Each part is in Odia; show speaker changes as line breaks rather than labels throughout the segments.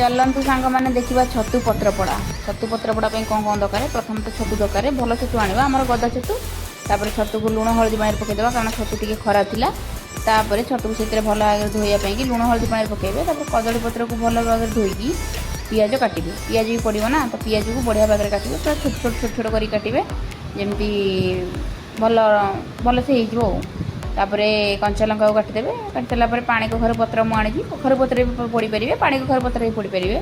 ଚାଲନ୍ତୁ ସାଙ୍ଗମାନେ, ଦେଖିବା ଛତୁ ପତ୍ରପୋଡ଼ା। ଛତୁ ପତ୍ରପୋଡ଼ା ପାଇଁ କ'ଣ କ'ଣ ଦରକାର? ପ୍ରଥମେ ତ ଛତୁ ଦରକାର। ଭଲ ଛତୁ ଆଣିବା, ଆମର ଗଦା ଛତୁ। ତାପରେ ଛତୁକୁ ଲୁଣ ହଳଦୀ ପାଣିରେ ପକାଇଦେବା, କାରଣ ଛତୁ ଟିକେ ଖରାପ ଥିଲା। ତାପରେ ଛତୁକୁ ସେଥିରେ ଭଲ ଭାବରେ ଧୋଇବା ପାଇଁକି ଲୁଣ ହଳଦୀ ପାଣିରେ ପକାଇବେ। ତାପରେ କଦଳୀ ପତ୍ରକୁ ଭଲ ଭାବରେ ଧୋଇକି ପିଆଜ କାଟିବେ। ପିଆଜ ବି ପଡ଼ିବ ନା, ତ ପିଆଜକୁ ବଢ଼ିଆ ଭାବରେ କାଟିବେ, ପୁରା ଛୋଟ ଛୋଟ ଛୋଟ ଛୋଟ କରି କାଟିବେ, ଯେମିତି ଭଲ ଭଲସେ ହେଇଯିବ। ଆଉ ତାପରେ କଞ୍ଚା ଲଙ୍କାକୁ କାଟିଦେବେ। କାଟି ସାରିଲା ପରେ ପାଣି କଖାରୁ ପତ୍ର ମୁଁ ଆଣିଛି। କଖାରୁ ପତ୍ର ବି ପୋଡ଼ିପାରିବେ, ପାଣି କଖାରୁ ପତ୍ର ବି ପୋଡ଼ିପାରିବେ।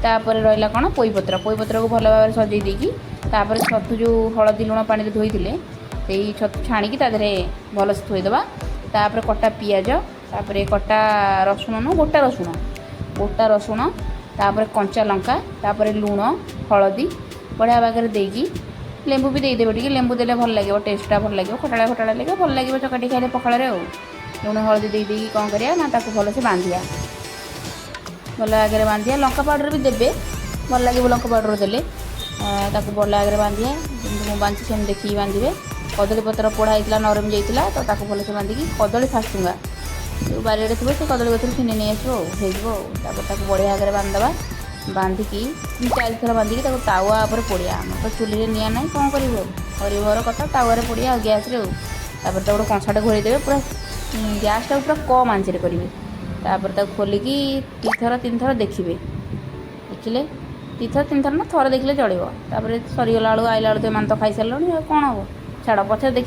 ତାପରେ ରହିଲା କ'ଣ? ପୋଇପତ୍ର। ପୋଇପତ୍ରକୁ ଭଲ ଭାବରେ ସଜେଇ ଦେଇକି ତାପରେ ଛତୁ ଯେଉଁ ହଳଦୀ ଲୁଣ ପାଣିରେ ଧୋଇଥିଲେ, ସେଇ ଛତୁ ଛାଣିକି ତା ଦେହରେ ଭଲସେ ଥୋଇଦେବା। ତାପରେ କଟା ପିଆଜ, ତାପରେ କଟା ରସୁଣ ନୁହଁ, ଗୋଟା ରସୁଣ, ଗୋଟା ରସୁଣ, ତାପରେ କଞ୍ଚା ଲଙ୍କା, ତାପରେ ଲୁଣ ହଳଦୀ ବଢ଼ିଆ ବାଗରେ ଦେଇକି ଲେମ୍ବୁ ବି ଦେଇଦେବେ ଟିକେ। ଲେମ୍ବୁ ଦେଲେ ଭଲ ଲାଗିବ, ଟେଷ୍ଟଟା ଭଲ ଲାଗିବ, ଖଟାଳିଆ ଖଟାଳିଆ ଲାଗିବ, ଭଲ ଲାଗିବ ଚକାଟି ଖାଇଲେ ପଖାଳରେ। ଆଉ ଲୁଣ ହଳଦୀ ଦେଇ ଦେଇକି କ'ଣ କରିବା ନା ତାକୁ ଭଲସେ ବାନ୍ଧିବା, ଭଲ ଆଗରେ ବାନ୍ଧିବା। ଲଙ୍କା ପାଉଡ଼ର ବି ଦେବେ, ଭଲ ଲାଗିବ ଲଙ୍କା ପାଉଡ଼ର ଦେଲେ। ତାକୁ ଭଲ ଆଗରେ ବାନ୍ଧିବା, ଯେମିତି ମୁଁ ବାନ୍ଧିଛି ସେମିତି ଦେଖିକି ବାନ୍ଧିବେ। କଦଳୀ ପତ୍ର ପୋଡ଼ା ହେଇଥିଲା, ନରମ ଯାଇଥିଲା, ତ ତାକୁ ଭଲସେ ବାନ୍ଧିକି କଦଳୀ ଫାଷ୍ଟୁଙ୍ଗା ଯେଉଁ ବାରିଆଡ଼େ ଥିବ, ସେ କଦଳୀ ଗଛରୁ ଛିଣ୍ଡେଇ ନେଇ ଆସିବ ଆଉ ହେଇଯିବ। ଆଉ ତାପରେ ତାକୁ ବଢ଼ିଆ ଆଗରେ ବାନ୍ଧିଦେବା। ବାନ୍ଧିକି ତିନି ଚାରି ଥର ବାନ୍ଧିକି ତାକୁ ତାୱା ଉପରେ ପୋଡ଼ିବା। ଆମର ତ ଚୁଲିରେ ନିଆଁ ନାହିଁ, କ'ଣ କରିବୁ ଆଉ? ଗରିବ ଘର କଥା, ତାୱାରେ ପୋଡ଼ିବା ଆଉ ଗ୍ୟାସ୍ରେ ଆଉ। ତାପରେ ତାକୁ ଗୋଟେ କଂସାଟେ ଘୋଡ଼େଇ ଦେବେ, ପୁରା ଗ୍ୟାସ୍ଟାକୁ ପୁରା କମ୍ ଆଞ୍ଚରେ କରିବେ। ତାପରେ ତାକୁ ଖୋଲିକି ଦୁଇଥର ତିନିଥର ଦେଖିବେ। ଦେଖିଲେ ଦୁଇଥର ତିନିଥର ନା, ଥରେ ଦେଖିଲେ ଚଳିବ। ତାପରେ ସରିଗଲା ବେଳକୁ, ଆଇଲା ବେଳକୁ ଏମାନେ ତ ଖାଇସାରିଲଣି, ଆଉ କ'ଣ ହେବ? ଛାଡ଼, ପଛରେ ଦେଖିବେ।